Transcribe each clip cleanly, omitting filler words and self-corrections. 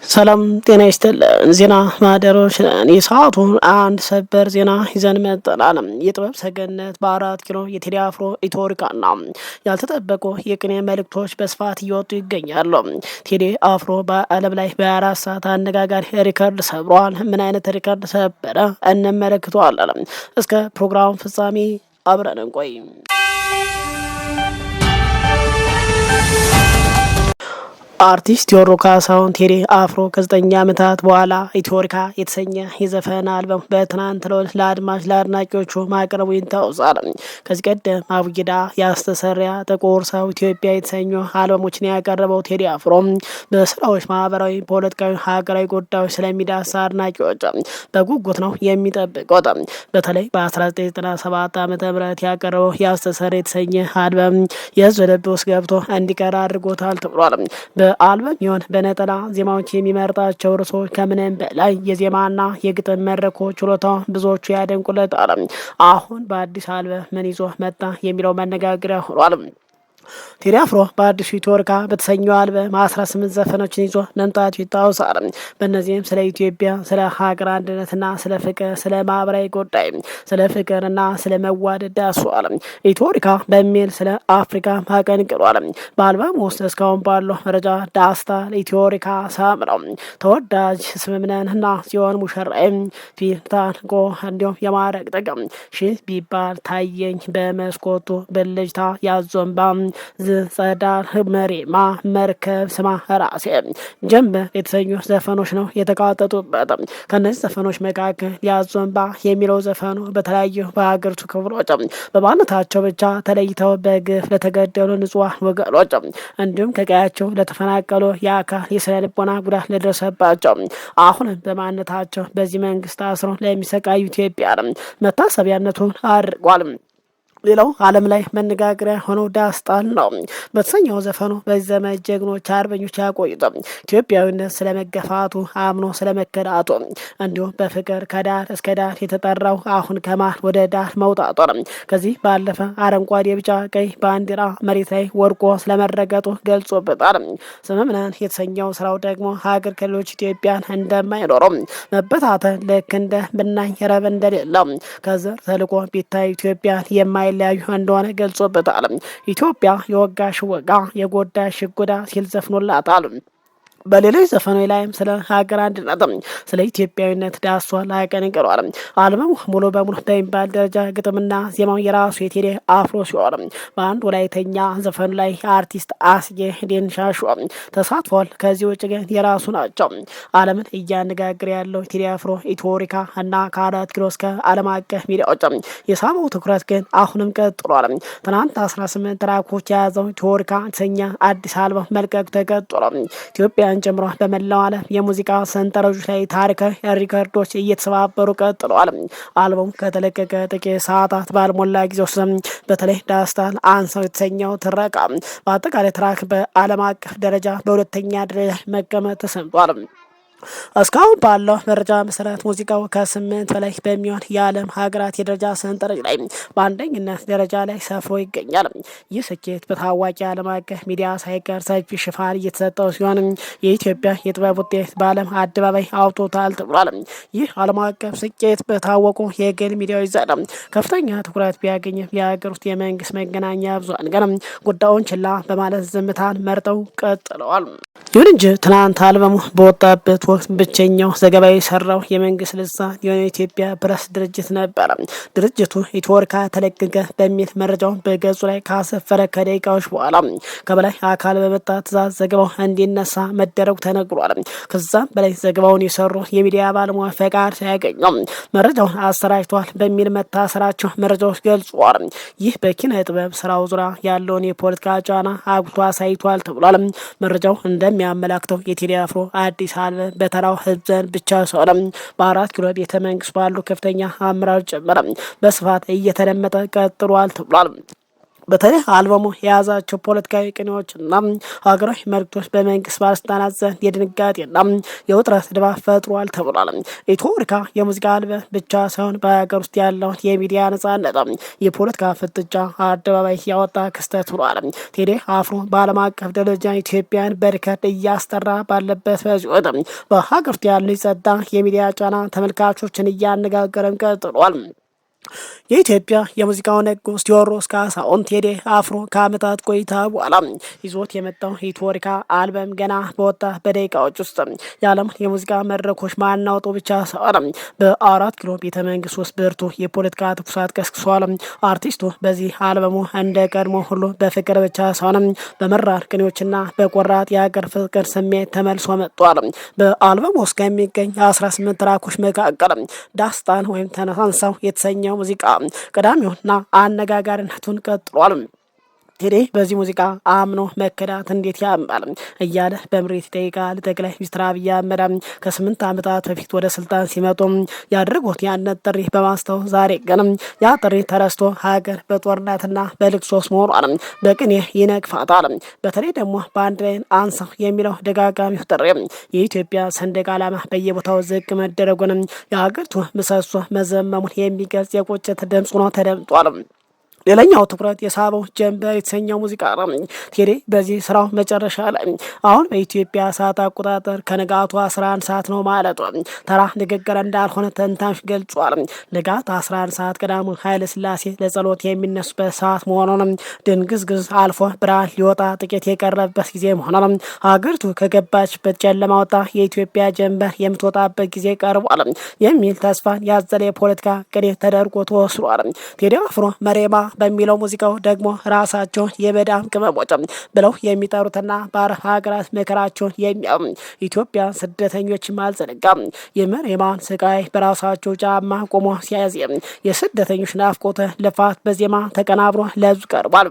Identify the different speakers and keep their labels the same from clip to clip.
Speaker 1: ሰላም ጤና ይስጥልን። ዜና ማህደሮች ነን። የሰዓቱን አንድ ሰበር ዜና ይዘን መጥተናል። የጥበብ ሰገነት በአራት ኪሎ የቴዲ አፍሮ ኢትዮሪካና ያልተጠበቁ የቅኔ መልእክቶች በስፋት እየወጡ ይገኛሉ። ቴዲ አፍሮ በዓለም ላይ በ24 ሰዓት አነጋጋሪ ሪከርድ ሰብሯል። ምን አይነት ሪከርድ ሰበረ? እንመለክተዋለን። እስከ ፕሮግራሙ ፍጻሜ አብረን እንቆይ። አርቲስት ቴዎድሮስ ካሳሁን ቴዲ አፍሮ ከ9 ዓመታት በኋላ ኢትዮሪካ የተሰኘ የዘፈን አልበም በትናንትናው ዕለት ለአድማጭ ለአድናቂዎቹ ማቅረቡ ይታወሳል። ከዚህ ቀደም አቡጊዳ፣ ያስተሰሪያ፣ ጥቁር ሰው፣ ኢትዮጵያ የተሰኙ አልበሞችን ያቀረበው ቴዲ አፍሮ በስራዎች ማህበራዊ፣ ፖለቲካዊ፣ ሀገራዊ ጉዳዮች ስለሚዳሳ አድናቂዎች በጉጉት ነው የሚጠብቁት። በተለይ በ1997 ዓ.ም ያቀረበው ያስተሰሪያ የተሰኘ አልበም የህዝብ ልብ ውስጥ ገብቶ እንዲቀር አድርጎታል ተብሏል። በአልበም ይሁን በነጠላ ዜማዎች የሚመርጣቸው ርዕሶች ከምንም በላይ የዜማና የግጥም መድረኮች ችሎታ ብዙዎቹ ያደንቁለታል። አሁን በአዲስ አልበም ምን ይዞ መጣ የሚለው መነጋገሪያ ሆኗል። ቴዲ አፍሮ በአዲሱ ኢትዮሪካ በተሰኘው አልበም 18 ዘፈኖችን ይዞ መምጣቱ ይታወሳል። በእነዚህም ስለ ኢትዮጵያ፣ ስለ ሀገር አንድነትና ስለ ፍቅር፣ ስለ ማህበራዊ ጉዳይ፣ ስለ ፍቅርና ስለ መዋደድ ዳስሷል። ኢትዮሪካ በሚል ስለ አፍሪካ አቀንቅኗል። በአልበም ውስጥ እስካሁን ባለው መረጃ ዳስታ ኢትዮሪካ ሳም ነው፣ ተወዳጅ ስምምነንና ጽዮን ሙሽራዬ፣ ፊታንጎ እንዲሁም የማረግ ጥቅም፣ ሺህ ቢባል ታየኝ በመስኮቱ ብልጭታ ያዞንባ ዝጸዳል መሬማ መርከብ ስማ ራሴ ጀንበር የተሰኙ ዘፈኖች ነው የተካተቱበት። ከእነዚህ ዘፈኖች መካከል ያዞንባ የሚለው ዘፈኑ በተለያዩ በሀገሪቱ ክፍሎች በማንነታቸው ብቻ ተለይተው በግፍ ለተገደሉ ንጹሐን ወገኖች እንዲሁም ከቀያቸው ለተፈናቀሉ የአካል የስነ ልቦና ጉዳት ለደረሰባቸው አሁንም በማንነታቸው በዚህ መንግስት አስሮ ለሚሰቃዩ ኢትዮጵያ መታሰቢያነቱን አድርጓል። ሌላው ዓለም ላይ መነጋገሪያ ሆኖ ዳስጣል ነው በተሰኘው ዘፈኑ በዚህ ዘመን ጀግኖች አርበኞች ያቆዩት ኢትዮጵያዊነት ስለመገፋቱ አምኖ ስለመከዳቱ እንዲሁም በፍቅር ከዳር እስከ ዳር የተጠራው አሁን ከማር ወደ ዳር መውጣቱ ከዚህ ባለፈ አረንጓዴ፣ ቢጫ፣ ቀይ ባንዲራ መሬት ላይ ወድቆ ስለመረገጡ ገልጾበታል። ስምምነን የተሰኘው ስራው ደግሞ ሀገር ከሌሎች ኢትዮጵያን እንደማይኖረው መበታተን ልክ እንደ ብናኝ ረብ እንደሌለው ከዘር ተልቆ ቢታይ ኢትዮጵያን የማይለያዩ እንደሆነ ገልጾበታል። ኢትዮጵያ የወጋሽ ወጋ የጎዳሽ ጎዳ ሲል ዘፍኖላታል። በሌሎች ዘፈኖች ላይም ስለ ሀገር አንድነት፣ ስለ ኢትዮጵያዊነት ዳሷል፣ አቀንቅኗል። አልበሙ ሙሉ በሙሉ በሚባል ደረጃ ግጥምና ዜማው የራሱ የቴዲ አፍሮ ሲሆን በአንድ ወላይተኛ ዘፈኑ ላይ አርቲስት አስጌ ዴንሻሾ ተሳትፏል። ከዚህ ውጭ ግን የራሱ ናቸው። ዓለምን እያነጋገረ ያለው ቴዲ አፍሮ ኢትዮሪካ እና ከአራት ኪሎ እስከ ዓለም አቀፍ ሚዲያዎች የሳበው ትኩረት ግን አሁንም ቀጥሏል። ትናንት 18 ትራኮች የያዘው ኢትዮሪካ የተሰኘ አዲስ አልበም መልቀቅ ተቀጥሏል። ኢትዮጵያ ጨምሮ በመላው ዓለም የሙዚቃ ሰንጠረዦች ላይ ታሪካዊ ሪከርዶች እየተሰባበሩ ቀጥለዋል። አልበሙ ከተለቀቀ ጥቂት ሰዓታት ባልሞላ ጊዜ ውስጥ በተለይ ዳስታል አንሰው የተሰኘው ትረካ በአጠቃላይ track በዓለም አቀፍ ደረጃ በሁለተኛ ደረጃ መቀመጥ ተሰምቷል። እስካሁን ባለው መረጃ መሰረት ሙዚቃው ከ8 በላይ በሚሆን የዓለም ሀገራት የደረጃ ሰንጠረዥ ላይ በአንደኝነት ደረጃ ላይ ሰፍሮ ይገኛል። ይህ ስኬት በታዋቂ ዓለም አቀፍ ሚዲያ ሳይቀር ሰፊ ሽፋን እየተሰጠው ሲሆን የኢትዮጵያ የጥበብ ውጤት በዓለም አደባባይ አውጥቶታል ተብሏል። ይህ ዓለም አቀፍ ስኬት በታወቁ የግል ሚዲያዎች ዘንድ ከፍተኛ ትኩረት ቢያገኝም የሀገር ውስጥ የመንግስት መገናኛ ብዙኃን ግን ጉዳዩን ችላ በማለት ዝምታን መርጠው ቀጥለዋል። ይሁን እንጂ ትናንት አልበሙ በወጣበት ወቅት ብቸኛው ዘገባ የሰራው የመንግስት ልሳን የሆነ የኢትዮጵያ ፕሬስ ድርጅት ነበረ። ድርጅቱ ኢትዮሪካ ተለቀቀ በሚል መረጃውን በገጹ ላይ ካሰፈረ ከደቂቃዎች በኋላ ከበላይ አካል በመጣ ትዕዛዝ ዘገባው እንዲነሳ መደረጉ ተነግሯል። ከዛም በላይ ዘገባውን የሰሩ የሚዲያ ባለሙያ ፈቃድ ሳያገኙ መረጃውን አሰራጭተዋል በሚል መታሰራቸው መረጃዎች ገልጸዋል። ይህ በኪነ ጥበብ ስራው ዙሪያ ያለውን የፖለቲካ ጫና አጉልቶ አሳይቷል ተብሏል። መረጃው እንደሚያመላክተው የቴዲ አፍሮ አዲስ አልበም በተራው ህዝብ ዘንድ ብቻ ሳይሆን በአራት ኪሎ ቤተ መንግስት ባሉ ከፍተኛ አመራሮች ጭምር በስፋት እየተደመጠ ቀጥሏል ተብሏል። በተለይ አልበሙ የያዛቸው ፖለቲካዊ ቅኔዎችና ሀገራዊ መልእክቶች በመንግስት ባለስልጣናት ዘንድ የድንጋጤና የውጥረት ድባብ ፈጥሯል ተብሏል። ኢትዮሪካ የሙዚቃ አልበም ብቻ ሳይሆን በሀገር ውስጥ ያለውን የሚዲያ ነጻነት፣ የፖለቲካ ፍጥጫ አደባባይ ያወጣ ክስተት ሆኗል። ቴዲ አፍሮ በዓለም አቀፍ ደረጃ ኢትዮጵያን በሪከርድ እያስጠራ ባለበት በዚህ ወቅት በሀገር ውስጥ ያለው የጸጥታ የሚዲያ ጫና ተመልካቾችን እያነጋገረም ቀጥሏል። የኢትዮጵያ የሙዚቃው ንጉስ ቴዎድሮስ ካሳሁን ቴዲ አፍሮ ከዓመታት ቆይታ በኋላ ይዞት የመጣው ኢትዮሪካ አልበም ገና በወጣ በደቂቃዎች ውስጥ የዓለም የሙዚቃ መድረኮች ማናወጡ ብቻ ሳይሆን በአራት ኪሎ ቤተ መንግስት ውስጥ ብርቱ የፖለቲካ ትኩሳት ቀስቅሷል። አርቲስቱ በዚህ አልበሙ እንደ ቀድሞ ሁሉ በፍቅር ብቻ ሳይሆን በመራር ቅኔዎችና በቆራጥ የሀገር ፍቅር ስሜት ተመልሶ መጥቷል። በአልበሙ ውስጥ ከሚገኝ 18 ትራኮች መካከል ዳስጣን ወይም ተነሳንሳው የተሰኘው ሙዚቃ ቀዳሚውና አነጋጋሪነቱን ቀጥሏል። ቴዲ በዚህ ሙዚቃ አምኖ መከዳት እንዴት ያማል እያለ በምሬት ይጠይቃል። ጠቅላይ ሚኒስትር አብይ አህመድ ከ8 ዓመታት በፊት ወደ ስልጣን ሲመጡ ያደረጉት ያንን ጥሪ በማስታወስ ዛሬ ግን ያ ጥሪ ተረስቶ ሀገር በጦርነትና በልቅሶ መሆኗን በቅኔ ይነቅፋታል። በተለይ ደግሞ ባንዲራዬን አንሳው የሚለው ደጋጋሚው ጥሪ የኢትዮጵያ ሰንደቅ ዓላማ በየቦታው ዝቅ መደረጉን፣ የሀገሪቱ ምሰሶ መዘመሙን የሚገልጽ የቁጭት ድምፅ ሆኖ ተደምጧል። ሌላኛው ትኩረት የሳበው ጀንበር የተሰኘው ሙዚቃ ነው። ቴዲ በዚህ ስራው መጨረሻ ላይ አሁን በኢትዮጵያ ሰዓት አቆጣጠር ከንጋቱ 11 ሰዓት ነው ማለቱ ተራ ንግግር እንዳልሆነ ተንታኞች ገልጿል። ንጋት 11 ሰዓት ቀዳማዊ ኃይለ ሥላሴ ለጸሎት የሚነሱበት ሰዓት መሆኑንም፣ ድንግዝግዝ አልፎ ብርሃን ሊወጣ ጥቂት የቀረበት ጊዜ መሆኑንም፣ ሀገሪቱ ከገባችበት ጨለማ ወጣ የኢትዮጵያ ጀንበር የምትወጣበት ጊዜ ቀርቧል የሚል ተስፋን ያዘለ የፖለቲካ ቅኔ ተደርጎ ተወስዷል። ቴዲ አፍሮ መሬማ በሚለው ሙዚቃው ደግሞ ራሳቸውን የመዳም ቅመሞች ብለው የሚጠሩትና በአረብ ሀገራት መከራቸውን የሚያዩ ኢትዮጵያ ስደተኞችም አልዘነጋም። የመሬማን ስቃይ በራሳቸው ጫማ ቆሞ ሲያዜም የስደተኞች ናፍቆት ልፋት በዜማ ተቀናብሮ ለህዝብ ቀርቧል።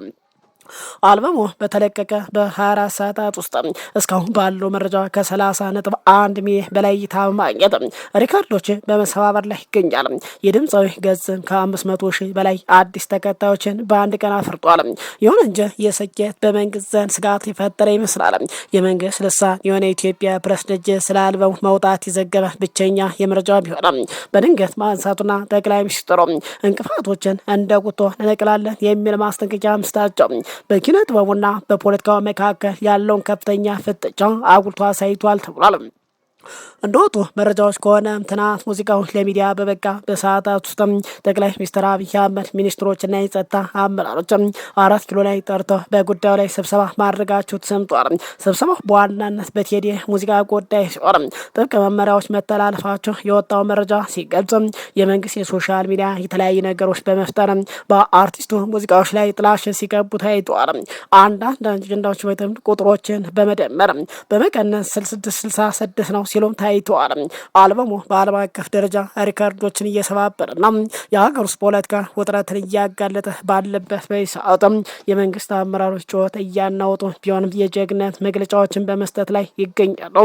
Speaker 1: አልበሙ በተለቀቀ በ24 ሰዓታት ውስጥ እስካሁን ባለው መረጃ ከ30.1 ሚሊዮን በላይ እይታ በማግኘት ሪከርዶችን በመሰባበር ላይ ይገኛል። የድምፃዊ ገጽ ከ500 ሺህ በላይ አዲስ ተከታዮችን በአንድ ቀን አፍርጧል። ይሁን እንጂ የስኬት በመንግስት ዘንድ ስጋት የፈጠረ ይመስላል። የመንግስት ልሳን የሆነ የኢትዮጵያ ፕሬስ ድርጅት ስለ አልበሙ መውጣት የዘገበ ብቸኛ የመረጃ ቢሆንም በድንገት ማንሳቱና ጠቅላይ ሚኒስትሩ እንቅፋቶችን እንደ ጉቶ እንነቅላለን የሚል ማስጠንቀቂያ መስጠታቸው በኪነ ጥበቡና በፖለቲካው መካከል ያለውን ከፍተኛ ፍጥጫ አጉልቶ አሳይቷል ተብሏል። እንደወጡ መረጃዎች ከሆነ ትናንት ሙዚቃው ለሚዲያ በበቃ በሰዓታት ውስጥ ጠቅላይ ሚኒስትር አብይ አህመድ ሚኒስትሮችና የጸጥታ አመራሮች አራት ኪሎ ላይ ጠርተው በጉዳዩ ላይ ስብሰባ ማድረጋቸው ተሰምቷል። ስብሰባው በዋናነት በቴዲ ሙዚቃ ጉዳይ ሲሆን ጥብቅ መመሪያዎች መተላለፋቸው የወጣው መረጃ ሲገልጽ፣ የመንግስት የ social media የተለያዩ ነገሮች በመፍጠር በአርቲስቱ ሙዚቃዎች ላይ ጥላሸት ሲቀቡ ታይተዋል። አንዳንድ አጀንዳዎች ወይም ቁጥሮችን በመደመር በመቀነስ 66 66 ነው ሲሉም ታይተዋል። አልበሙ በዓለም አቀፍ ደረጃ ሪከርዶችን እየሰባበረና የሀገር ውስጥ ፖለቲካ ውጥረትን እያጋለጠ ባለበት በዚህ ሰዓትም የመንግስት አመራሮች ጩኸት እያናወጡ ቢሆንም የጀግነት መግለጫዎችን በመስጠት ላይ ይገኛሉ።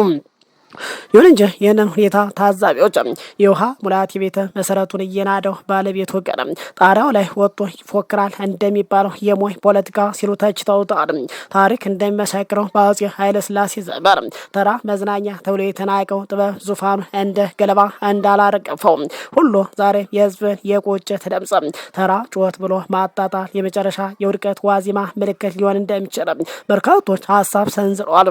Speaker 1: ይሁን እንጂ ይህንን ሁኔታ ታዛቢዎች የውሃ ሙላት የቤተ መሰረቱን እየናደው ባለቤቱ ግን ጣሪያው ላይ ወጥቶ ይፎክራል እንደሚባለው የሞኝ ፖለቲካ ሲሉ ተችተውታል። ታሪክ እንደሚመሰክረው በአፄ ኃይለ ሥላሴ ዘመን ተራ መዝናኛ ተብሎ የተናቀው ጥበብ ዙፋኑ እንደ ገለባ እንዳላረገፈው ሁሉ ዛሬ የህዝብን የቁጭት ድምፅ ተራ ጩኸት ብሎ ማጣጣል የመጨረሻ የውድቀት ዋዜማ ምልክት ሊሆን እንደሚችል በርካቶች ሀሳብ ሰንዝረዋል።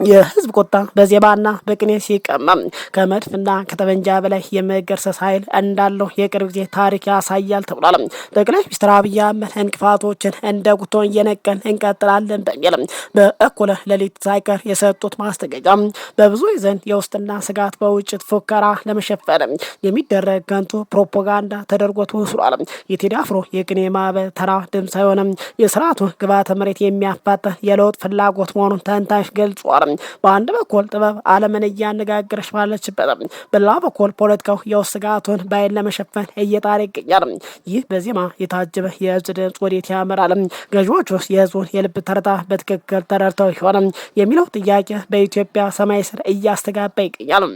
Speaker 1: የህዝብ ቁጣ በዜማና በቅኔ ሲቀመም ከመድፍና ከጠመንጃ በላይ የመገርሰስ ኃይል እንዳለው የቅርብ ጊዜ ታሪክ ያሳያል ተብሏል። ጠቅላይ ሚኒስትር አብይ አህመድ እንቅፋቶችን እንደ ጉቶ እየነቀን እንቀጥላለን በሚል በእኩለ ሌሊት ሳይቀር የሰጡት ማስጠንቀቂያ በብዙ ዘንድ የውስጥና ስጋት በውጭ ፉከራ ለመሸፈን የሚደረግ ከንቱ ፕሮፓጋንዳ ተደርጎ ተወስዷል። የቴዲ አፍሮ የቅኔ ማዕበል ተራ ድምፅ ሳይሆንም የስርዓቱ ግብዓተ መሬት የሚያፋጥን የለውጥ ፍላጎት መሆኑን ተንታሽ ገልጿል። በአንድ በኩል ጥበብ ዓለምን እያነጋገረች ባለችበት፣ በሌላ በኩል ፖለቲካው የውስጥ ስጋቱን በኃይል ለመሸፈን እየጣረ ይገኛል። ይህ በዜማ የታጀበ የህዝብ ድምፅ ወዴት ያመራል? ገዢዎች ውስጥ የህዝቡን የልብ ትርታ በትክክል ተረድተው ይሆን የሚለው ጥያቄ በኢትዮጵያ ሰማይ ስር እያስተጋባ ይገኛል።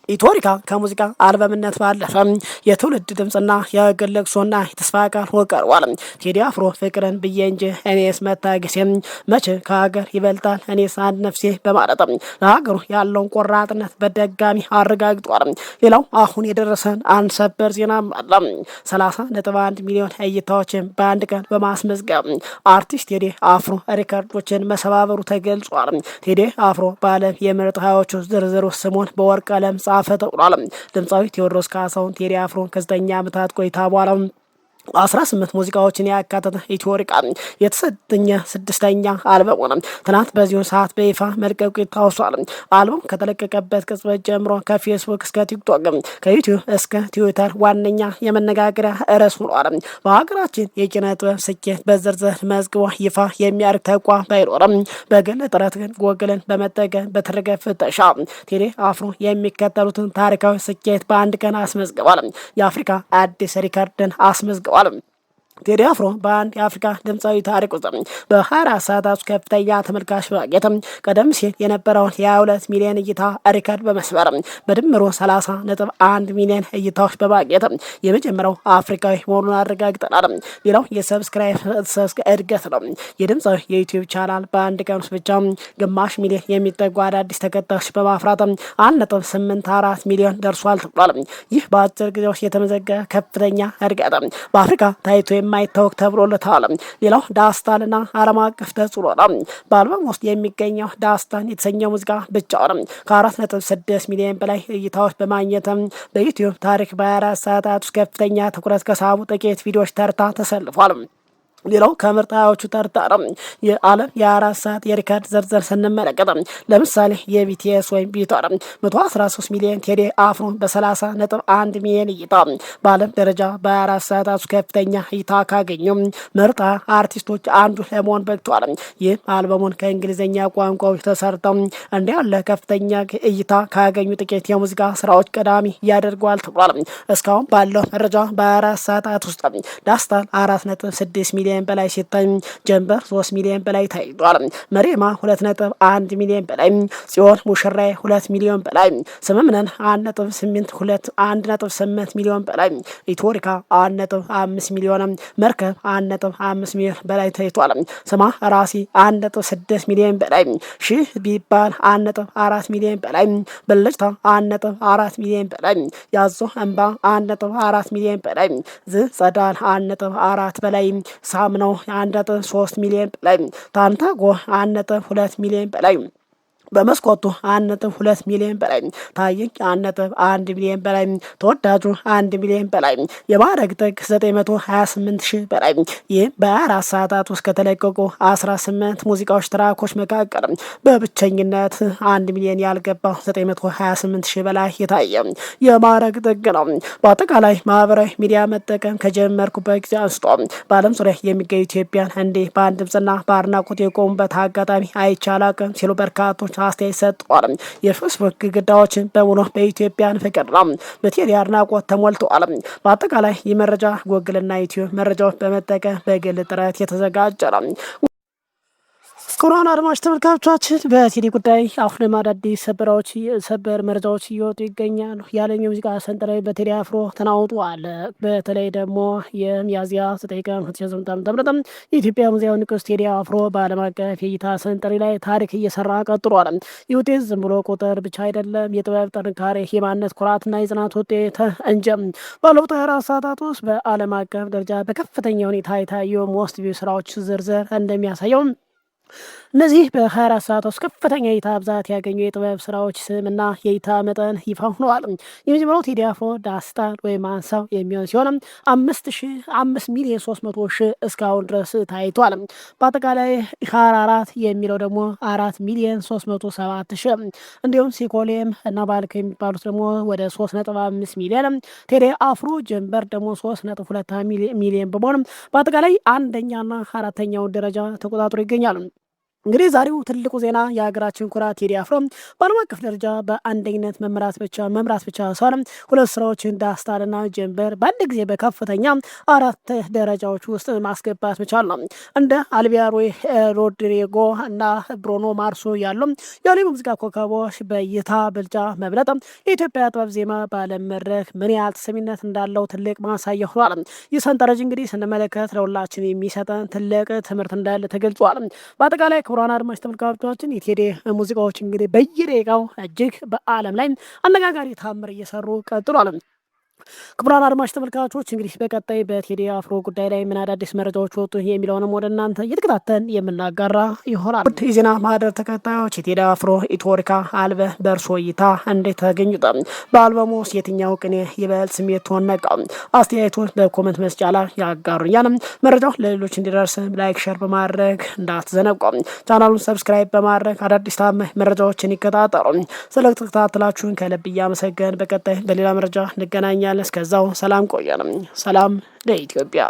Speaker 1: ኢትዮሪካ ከሙዚቃ አልበምነት ባለፈ የትውልድ ድምፅና የግል ለቅሶና የተስፋ ቃል ሆኖ ቀርቧል። ቴዲ አፍሮ ፍቅርን ብዬ እንጂ እኔስ መታገሴ መቼ ከሀገር ይበልጣል እኔስ አንድ ነፍሴ በማለት ለሀገሩ ያለውን ቆራጥነት በደጋሚ አረጋግጧል። ሌላው አሁን የደረሰን አንድ ሰበር ዜና አለ። 30.1 ሚሊዮን እይታዎችን በአንድ ቀን በማስመዝገብ አርቲስት ቴዲ አፍሮ ሪከርዶችን መሰባበሩ ተገልጿል። ቴዲ አፍሮ በዓለም የምርጥ 20ዎቹ ዝርዝር ውስጥ ስሙን በወርቅ ቀለም ጻፈ ተብሏል። ድምፃዊ ቴዎድሮስ ካሳሁን ቴዲ አፍሮን ከ9 ዓመታት ቆይታ በኋላ 18 ሙዚቃዎችን ያካተተ ኢትዮሪካ የተሰኘ ስድስተኛ አልበሙ ነው ትናንት በዚሁ ሰዓት በይፋ መልቀቁ ይታወሳል። አልበም ከተለቀቀበት ቅጽበት ጀምሮ ከፌስቡክ እስከ ቲክቶክ፣ ከዩቲዩብ እስከ ትዊተር ዋነኛ የመነጋገሪያ ርዕስ ሆኗል። በሀገራችን የኪነ ጥበብ ስኬት በዝርዝር መዝግቦ ይፋ የሚያደርግ ተቋም ባይኖርም በግል ጥረት ግን ጎግልን በመጠቀም በተደረገ ፍተሻ ቴዲ አፍሮ የሚከተሉትን ታሪካዊ ስኬት በአንድ ቀን አስመዝግቧል። የአፍሪካ አዲስ ሪከርድን አስመዝግቧል። ቴዲ አፍሮ በአንድ የአፍሪካ ድምፃዊ ታሪክ ውስጥ በ24 ሰዓታት ከፍተኛ ተመልካች በማግኘት ቀደም ሲል የነበረውን የ22 ሚሊዮን እይታ ሪከርድ በመስበር በድምሩ 30.1 ሚሊዮን እይታዎች በማግኘት የመጀመሪያው አፍሪካዊ መሆኑን አረጋግጠናል። ሌላው የ subscribe እድገት ነው። የድምፃዊ የዩቲዩብ ቻናል በአንድ ቀን ውስጥ ብቻ ግማሽ ሚሊዮን የሚጠጉ አዳዲስ ተከታዮች በማፍራት 1.84 ሚሊዮን ደርሷል ተብሏል። ይህ በአጭር ጊዜ ውስጥ የተመዘገበ ከፍተኛ እድገት በአፍሪካ ታይቶ የማይታወቅ ተብሎለታል። ሌላው ዳስታንና ዓለም አቀፍ ተጽዕኖ ነው። በአልበም ውስጥ የሚገኘው ዳስታን የተሰኘው ሙዚቃ ብቻውን ከ4.6 ሚሊዮን በላይ እይታዎች በማግኘት በዩቲዩብ ታሪክ በ24 ሰዓታት ውስጥ ከፍተኛ ትኩረት ከሳቡ ጥቂት ቪዲዮዎች ተርታ ተሰልፏል። ሌላው ከምርጥ 20ዎቹ ተርታ ነው። የዓለም የ4 ሰዓት የሪከርድ ዝርዝር ስንመለከት ለምሳሌ የቢቲኤስ ወይም ቢተር 113 ሚሊዮን፣ ቴዲ አፍሮ በ30.1 ሚሊዮን እይታ በዓለም ደረጃ በ24 ሰዓታት ከፍተኛ እይታ ካገኙ ምርጥ አርቲስቶች አንዱ ለመሆን በቅቷል። ይህም አልበሙን ከእንግሊዝኛ ቋንቋዎች ተሰርተው እንዲህ ያለ ከፍተኛ እይታ ካገኙ ጥቂት የሙዚቃ ስራዎች ቀዳሚ ያደርገዋል ተብሏል። እስካሁን ባለው መረጃ በ24 ሰዓታት ውስጥ ዳስታን 4.6 ሚሊዮን በላይ ሲታይ፣ ጀንበር 3 ሚሊዮን በላይ ታይቷል። መሬማ 2.1 ሚሊዮን በላይ፣ ጽዮን ሙሽራዬ 2 ሚሊዮን በላይ፣ ስምምነን 1.82 1.8 ሚሊዮን በላይ፣ ኢቶሪካ 1.5 ሚሊዮን፣ መርከብ 1.5 ሚሊዮን በላይ ታይቷል። ስማ ራሲ 1.6 ሚሊዮን በላይ፣ ሺህ ቢባል 1.4 ሚሊዮን በላይ፣ ብልጭታ 1.4 ሚሊዮን በላይ፣ ያዞ እንባ 1.4 ሚሊዮን በላይ፣ ዝ ጸዳል 1.4 በላይ፣ ሳምነው 1.3 ሚሊዮን በላይ፣ ታንታጎ 1.2 ሚሊዮን በላይ፣ በመስኮቱ 1.2 ሚሊዮን በላይ፣ ታየኝ 1.1 ሚሊዮን በላይ፣ ተወዳጁ 1 ሚሊዮን በላይ፣ የማዕረግ ጥግ 928 ሺህ በላይ። ይህም በ24 ሰዓታት ውስጥ ከተለቀቁ 18 ሙዚቃዎች ትራኮች መካከል በብቸኝነት 1 ሚሊዮን ያልገባው 928 ሺህ በላይ የታየ የማዕረግ ጥግ ነው። በአጠቃላይ ማህበራዊ ሚዲያ መጠቀም ከጀመርኩበት ጊዜ አንስቶ በዓለም ዙሪያ የሚገኙ ኢትዮጵያን እንዲህ በአንድ ድምፅና በአድናቆት የቆሙበት አጋጣሚ አይቼ አላውቅም ሲሉ በርካቶች አስተያየት ሰጥተዋል። የፌስቡክ ግድግዳዎችን በሙሉ በኢትዮጵያን ፍቅር ነው በቴዲ አድናቆት ተሞልተዋል። በአጠቃላይ ይህ መረጃ ጎግልና ዩቲዩብ መረጃዎች በመጠቀም በግል ጥረት የተዘጋጀ ነው። ክቡራን አድማጭ ተመልካቾቻችን፣ በቴዲ ጉዳይ አሁንም አዳዲስ ሰበራዎች ሰበር መረጃዎች እየወጡ ይገኛሉ። የዓለም የሙዚቃ ሰንጠረዥ በቴዲ አፍሮ ተናውጧል። በተለይ ደግሞ የሚያዝያ 9 ቀን 2008 ዓ.ም የኢትዮጵያ ሙዚቃ ንጉስ ቴዲ አፍሮ በዓለም አቀፍ የእይታ ሰንጠረዥ ላይ ታሪክ እየሰራ ቀጥሏል። ይህ ውጤት ዝም ብሎ ቁጥር ብቻ አይደለም፣ የጥበብ ጥንካሬ፣ የማንነት ኩራትና የጽናት ውጤት እንጂ። ባለፉት 24 ሰዓታት ውስጥ በዓለም አቀፍ ደረጃ በከፍተኛ ሁኔታ የታዩ most view ስራዎች ዝርዝር እንደሚያሳየው እነዚህ በ24 ሰዓት ውስጥ ከፍተኛ የእይታ ብዛት ያገኙ የጥበብ ስራዎች ስምና የእይታ መጠን ይፋ ሆነዋል። የመጀመሪያው ቴዲ አፍሮ ዳስታን ወይም አንሳው የሚሆን ሲሆን 5 ሚሊዮን 300 ሺህ እስካሁን ድረስ ታይቷል። በአጠቃላይ አራት የሚለው ደግሞ 4 ሚሊዮን 307 ሺህ፣ እንዲሁም ሲኮሌም እና ባልክ የሚባሉት ደግሞ ወደ 3.5 ሚሊዮን፣ ቴዲ አፍሮ ጀንበር ደግሞ 3.2 ሚሊዮን በመሆን በአጠቃላይ አንደኛና አራተኛውን ደረጃ ተቆጣጥሮ ይገኛሉ። እንግዲህ ዛሬው ትልቁ ዜና የሀገራችን ኩራት ቴዲ አፍሮ በዓለም አቀፍ ደረጃ በአንደኝነት መምራት ብቻ ሳይሆን ሁለት ስራዎችን ዳስታልና ጀንበር በአንድ ጊዜ በከፍተኛ አራት ደረጃዎች ውስጥ ማስገባት መቻል ነው። እንደ ኦሊቪያ ሮድሪጎ እና ብሩኖ ማርስ ያሉ የሆሊውድ ሙዚቃ ኮከቦች በእይታ ብልጫ መብለጥ የኢትዮጵያ ጥበብ ዜማ በዓለም መድረክ ምን ያህል ተሰሚነት እንዳለው ትልቅ ማሳያ ሆኗል። ይህ ሰንጠረዥ እንግዲህ ስንመለከት ለሁላችን የሚሰጠን ትልቅ ትምህርት እንዳለ ተገልጿል። በአጠቃላይ ክቡራን አድማጭ ተመልካቾቻችን የቴዲ ሙዚቃዎች እንግዲህ በየደቂቃው እጅግ በዓለም ላይ አነጋጋሪ ታምር እየሰሩ ቀጥሏል። ክቡራን አድማጭ ተመልካቾች፣ እንግዲህ በቀጣይ በቴዲ አፍሮ ጉዳይ ላይ ምን አዳዲስ መረጃዎች ወጡ የሚለውንም ወደ እናንተ እየተከታተልን የምናጋራ ይሆናል። ውድ የዜና ማህደር ተከታዮች፣ የቴዲ አፍሮ ኢትዮሪካ አልበም በእርሶ እይታ እንዴት ተገኙጠ? በአልበሙ ውስጥ የትኛው ቅኔ ይበልጥ ስሜትዎን ነካ? አስተያየቶች በ comment መስጫ ላይ ያጋሩኛል። መረጃው ለሌሎች እንዲደርስ like፣ share በማድረግ እንዳትዘነጉ። ቻናሉን subscribe በማድረግ አዳዲስ ታማኝ መረጃዎችን ይከታተሉ። ስለተከታተላችሁን ከልብ እያመሰገን በቀጣይ በሌላ መረጃ እንገናኛለን። እስከዛው ሰላም ቆየን። ሰላም ለኢትዮጵያ።